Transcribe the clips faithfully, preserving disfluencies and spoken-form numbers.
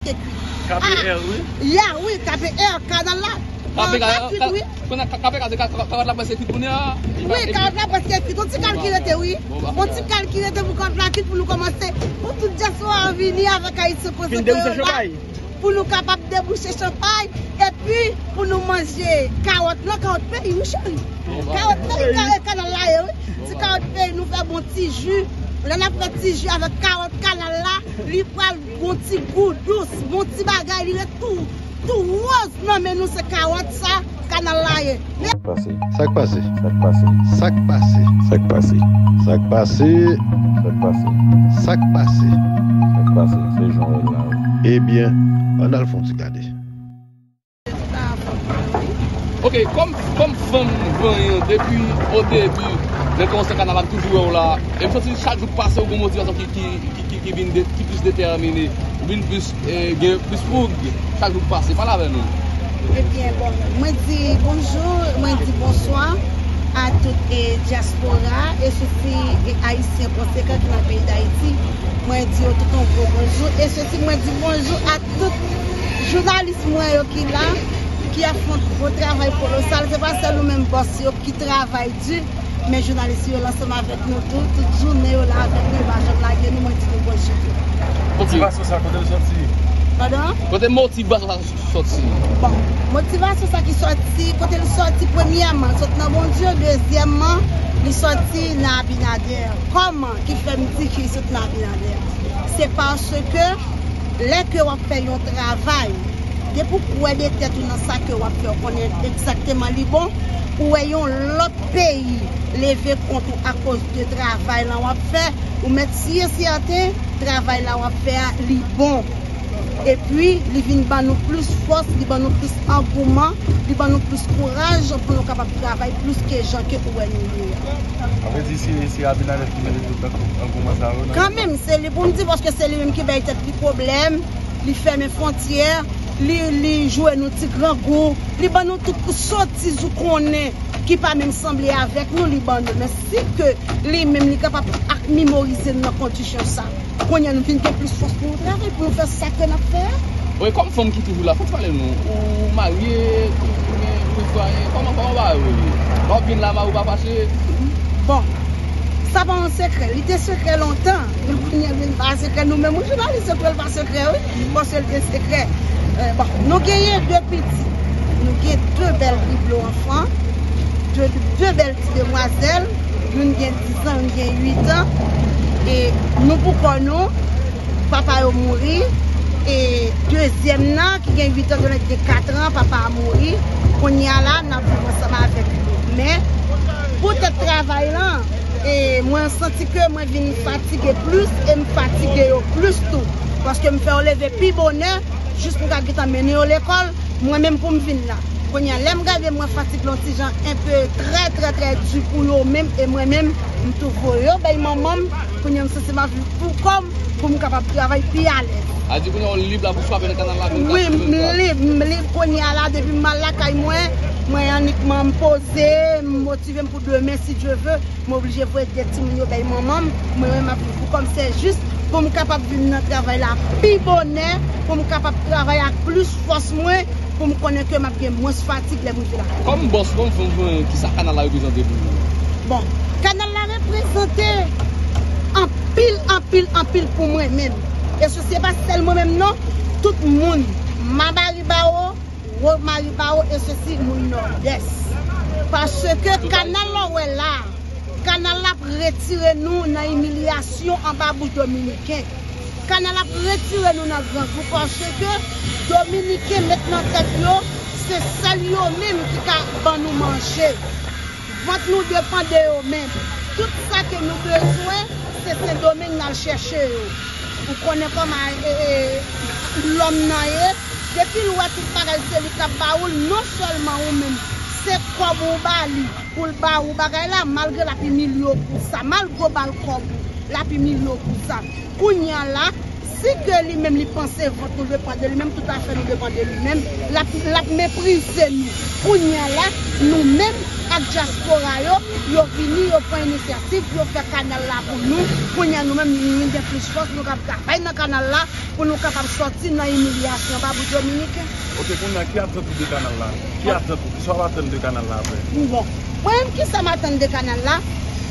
K P R, wi. Ya, wi, K P R, kanal la. K P R, ka- ka- kounye a, K P R, ka- ka- kawòt la prèske kwit kounye a. Wi, kawòt la prèske kwit. Yon ti kal ki rete, wi. Yon ti kal ki rete pou kawòt la kwit pou nou kòmanse. Pou tout dyaspora an vini avèk Ayisyen konsantre yo la. Pou nou kapab debouche chanpay. Epi, pou nou manje kawòt lan, kawòt peyi, wi, cheri. Kawòt peyi, kawòt kanal la ye, wi. Ti kawòt peyi, nou fè bon ti ji. Lè n ap fè ti ji avèk kawòt kanal la, li pral gon ti gou dous, gon ti bagay, li ret tou, tou wòz nan men nou, se kawòt sa, kanal la ye. Sa k pase? Sa k pase? Sa k pase? Sa k pase? Sa k pase? Sa k pase? Sa k pase? Sa k pase? Sa k pase? Se jan w wè l la, wi. Ebyen, ann al fè yon ti gade. Ok, kòm, kòm fanm vanyan depi o debi, lè kòmanse kanal la, m toujou wè w la. E m santi chak jou k pase, w gon motivasyon ki, ki, ki, ki, ki vin de, ki plis detèmine, ou vin plis, eh, gen plis foug chak jou k pase. Pale avè nou. Ebyen, bon, mwen di bonjou, mwen di bonswa a tout, eh, dyaspora, e sisi, eh, Ayisyen konsekan ki nan peyi Dayiti. Mwen di yo tout yon gwo bonjou, e sisi mwen di bonjou a tout jounalis mwen yo ki la, ki ap fè yon gwo travay kolosal. Se pa sèl nou menm bòs yo ki travay di, men jounalis yo ansanm avèk nou tou, tout jounen yo la avèk nou, yo pa janm lage nou, mwen di nou bonjou tou. Motivasyon sa, kote l sòti? Padan? Kote motivasyon sa sòti? Bon, motivasyon sa ki sòti, kote l sòti, premyèman, sot nan Bondye, dezyèmman, li sòti nan Abinadè. Kòman ki fè m di ki sot nan Abinadè? Se paske lè ke w ap fè yon travay, depi w kwè de tèt ou nan sa ke w ap fè, w konnen egzakteman li bon, ou wè yon lòt peyi leve kont ou akoz de travay lan w ap fè, ou mèt si e sèten, travay la w ap fè a, li bon. Epi, li vin ban nou plis fòs, li ban nou plis angouman, li ban nou plis kouraj pou nou kapab travay plis ke jan ke ou wè nou ye a. Sa vle di se, se Abinader ki mete tout angou-, angouman sa yo nan... Kanmenm, se li pou m di, paske se li menm ki bay tèt li pwoblèm, li fèmen fwontyè, li, li jwe nou ti grangou, li ban nou tout sotiz ou konnen ki pa menm sanble avèk nou, li ban nou. Men si ke li menm li kapab ak memorize nou nan kondisyon sa, kounye a nou vin gen plis fòs pou nou travay, pou nou fè sa ke n ap fè a. Wi, kòm fanm ki toujou la, fò w pale nou. Ou marye, ou gen, ou gen fwaye, kòman, kòman bagay yo ye? W ap vin la, mari w pa fache? Bon, sa pa yon sekrè, li te sekrè lontan, men kounye a vin pa sekrè, nou menm, wi, jounalis, sekrè l pa sekrè, wi, paske l te sekrè. Eh, bon, nou genyen de pitit. Nou gen de bèl biblo anfan, de, de bèl ti demwazèl, youn gen diz an, youn gen uit an. E nou pou kò nou, papa yo mouri. E dezyèm nan, ki gen uit an, ki gen kat an, papa a mouri. Kounye a la, n ap viv ansanm avèk li. Men, poutèt travay lan, e mwen santi ke mwen vin fatige plis, e m fatige yo plis tou. Paske m fè yo leve pi bonè, jis pou m ka gentan mennen yo lekòl, mwen menm pou m vin la. Kounye a, lè m gade, m wè fatig lan ti jan enpe trè, trè, trè di pou yo menm, e mwen menm, m tou voye yo bay manman m. Kounye a, m santi m ap viv pou kò m, pou m kapab travay pi alèz. A di kounye a, w lib la pou frape nan kanal la, vin... Wi, m lib, m lib kounye a la, depi m al lakay mwen, mwen annikman m poze, m motive m pou demen, si Dye ve. M oblije voye de timoun yo bay manman m. Mwen menm, m ap viv pou kò m, se jis pou m kapab vin nan travay la pi bonè, pou m kapab travay ak plis fòs mwen, pou m konnen ke m ap gen mwens fatig lè m rive lakay. Kòm bòs, kòm fanm, kisa kanal la reprezante pou ou? Bon, kanal la reprezante anpil, anpil, anpil pou mwen menm. E se, se pa sèl mwen menm non, tout moun, Mabaribawo, Wo Maribawo e sesi moun Nòdès. Paske kanal la w wè la, kanal la ap retire nou nan imilyasyon anba bouch Dominiken. Kanal la ap retire nou nan grangou paske Dominiken met nan tèt yo, se sèl yo menm ki ka ban nou manje. Vant nou depann de yo menm. Tout sa ke nou bezwen, se Sendomeng n al chèche yo. Ou konnen kòman, e, e, lòm nan ye. Depi l wè tout bagay se li k ap ba ou l, non sèlman ou menm, se kòb ou ba li pou l ba ou bagay la, malgre l ap imilye w pou sa, malgre w ba l kòb ou, l ap imilye w pou sa. Kounye a la, si ke li menm li panse vant nou depann de li menm, tout afè nou depann de li menm, l ap, l ap meprize nou. Kounye a la, nou menm, Ak dyaspora yo, yo vini, yo pran inisyativ pou yo fè kanal la pou nou. Kounye a nou menm, nou gen plis fòs, nou kab travay nan kanal la pou nou kapab sòti nan imilyasyon Babou Dominiken. Ok, kounye a, ki atant ou de kanal la? Ki atant ou? Kisa w ap atann de kanal la apre? Bon, mwen menm, kisa m atann de kanal la?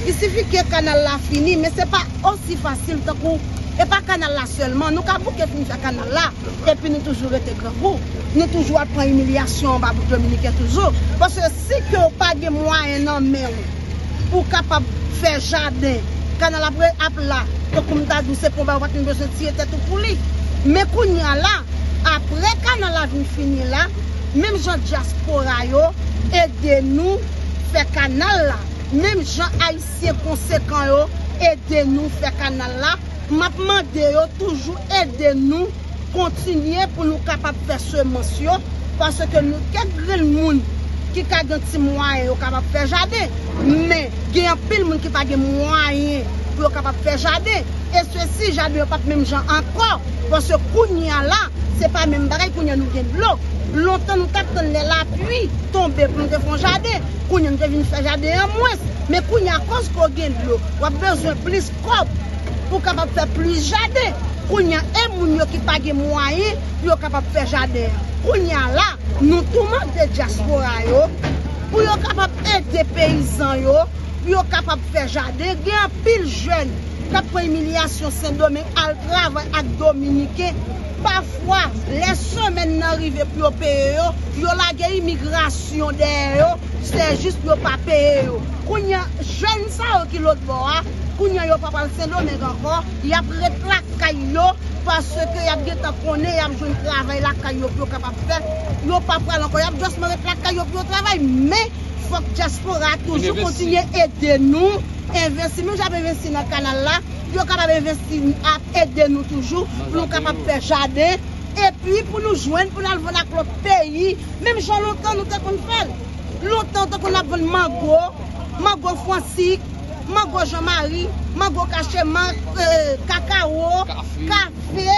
Il suffit ke kanal la fini, men se pa osi fasil tankou, e pa kanal la sèlman. Nou ka bouke fin fè kanal la, epi nou toujou rete grangou. Nou toujou ap pran imilyasyon anba bout Dominiken toujou. Paske si ke w pa gen mwayen nan men w pou w kapab fè jaden, kanal ap re-, ap la, tankou m ta di w, se pou w pa, w pa t menm bezwen tire tèt ou pou li. Men kounye a la, apre kanal la vin fini la, menm jan dyaspora yo ede nou fè kanal la, menm jan Ayisyen konsekan yo ede nou fè kanal la, m ap mande yo toujou ede nou kontinye pou nou kapab fè semans yo, paske nou kèk grenn moun ki ka gen ti mwayen yo kapab fè jaden, men gen anpil moun ki pa gen mwayen pou yo kapab fè jaden. E sesi, jaden yo p ap menm jan ankò, paske kounye a la, se pa menm bagay, kounye a nou gen dlo. Lontan nou t ap tann lè lapli tonbe pou nou te fè yon jaden, kounye a nou te vin fè jaden an mwens. Men kounye a, akoz ke w gen dlo, w ap bezwen plis kòb pou w kapab fè plis jaden. Kounye a, e moun yo ki pa gen mwayen pou yo kapab fè jaden an. Kounye a la, nou tou mande dyaspora yo pou yo kapab ede peyizan yo, pou yo kapab fè jaden. Gen anpil jèn k ap pran imilyasyon Sendomeng, al travay ak Dominiken. Pafwa, lè semèn nan rive pou yo peye yo, yo lage imigrasyon dèyè yo, se jis pou yo pa peye yo. Kounye a, jèn sa yo ki lòtbò a, kounye a yo pa pral Sendomeng ankò, y ap ret lakay yo, paske y ap gentan konnen y ap jwenn travay lakay yo pou yo kapab fè. Yo pa pral ankò, y ap just ret lakay yo pou yo travay, men fòk dyaspora a toujou kontinye ede nou, envesti, menm jan y ap envesti nan kanal la, yo kapab envesti, ap ede nou toujou, pou nou kapab fè jaden, epi pou nou jwenn, pou n al vann ak lòt peyi, menm jan lontan nou te konn fè l. Lontan, ou te konn ap vann mango, mango Fransik, mango Jan Mari, mango Kacheman, eh, kakawo, kafe.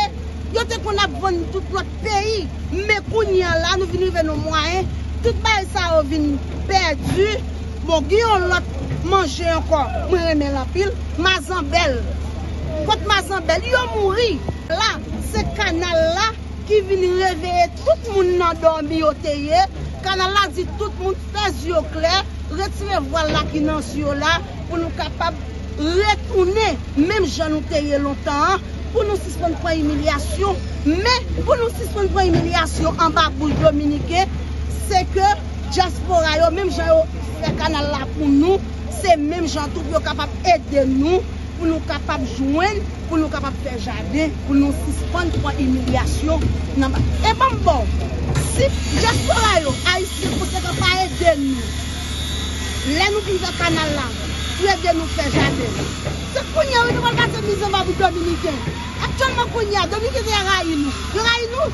Yo te konn ap vann tout lòt peyi. Men kounye a la, nou vin rive nan mwayen, tout bagay sa yo vin pèdi. Bon, gen yon lòt manje ankò, mwen renmen l anpil, mazanbèl. Kot mazanbèl? Yo mouri. La, se kanal la ki vin reveye tout moun nan dòmi yo te ye. Kanal la di tout moun fè zye w klè, retire vwal la ki nan zye w la pou nou kapab retounen menm jan nou te ye lontan an, pou nou sispann pran imilyasyon. Men, pou nou sispann pran imilyasyon anba bouch Dominiken, se ke dyaspora yo, menm jan yo fè kanal la pou nou, se menm jan tou pou yo kapab ede nou, pou nou kapab jwenn, pou nou kapab fè jaden, pou nou sispann pran imilyasyon nan ba-, e ban m ba w, si dyaspora yo, Ayisyen konsekan pa ede nou, lè nou fin fè kanal la, pou ede nou fè jaden, se kounye a wi nou pral pase mizè anba bouch Dominiken. Aktyèlman kounye a, Dominiken te rayi nou. Yo rayi nou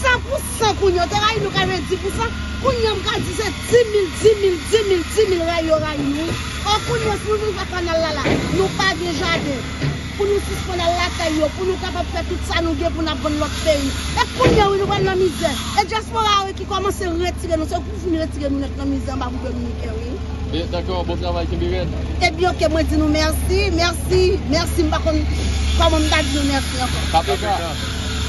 san pou san kounye a. Yo te rayi nou katrevenndis pou san. Kounye a m ka di se dimil, dimil, dimil, dimil rayi yo rayi nou wi. O kounye a, si nou vin fè kanal la la, nou pa gen jaden. Pou nou sispann al lakay yo, pou nou kapab fè tout sa nou gen pou n ap vann lòt peyi. E kounye a wi nou pral nan mizè. E dyaspora a wi ki kòmanse retire nou, se pou fin retire nou nèt nan mizè anba bouch Dominiken wi. Dakò, bon travay, kenbe rèd. Ebyen, oke, mwen di nou mèsi, mèsi, mèsi, m pa konn kòman m ta di nou mèsi ankò. K P K.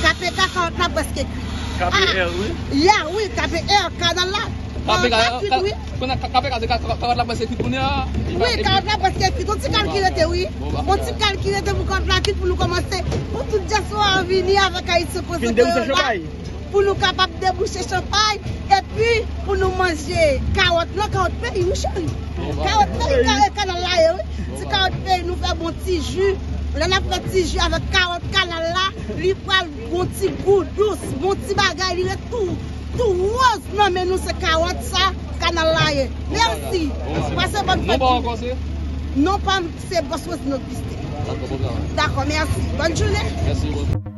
K P K, kawòt la prèske kwit. K P R, wi. Ya, wi, K P R, kanal la. Kawòt la kwit, wi. Kounye a, K P K, se ka-, kawòt la prèske kwit kounye a. Wi, kawòt la prèske kwit. Yon ti kal ki rete, wi. Yon ti kal ki rete pou kawòt la kwit pou nou kòmanse. Pou tout dyaspora a vini avèk Ayisyen konsekan yo la. Pou nou kapab debouche chanpay, epi pou nou manje kawòt lan, kawòt peyi, wi, cheri. Kawòt peyi, ka-, kanal la ye, wi. Ti kawòt peyi, nou fè bon ti ji. Lè n ap fè ti ji avèk kawòt kanal la, li pral bon ti gou dous, bon ti bagay, li ret tou, tou wòz nan men nou, se kawòt sa, kanal la ye. Mèsi. Pase bòn fèt. Non pa m, se Bòs Rosine Augustin. Dakò, mèsi. Bòn jounen.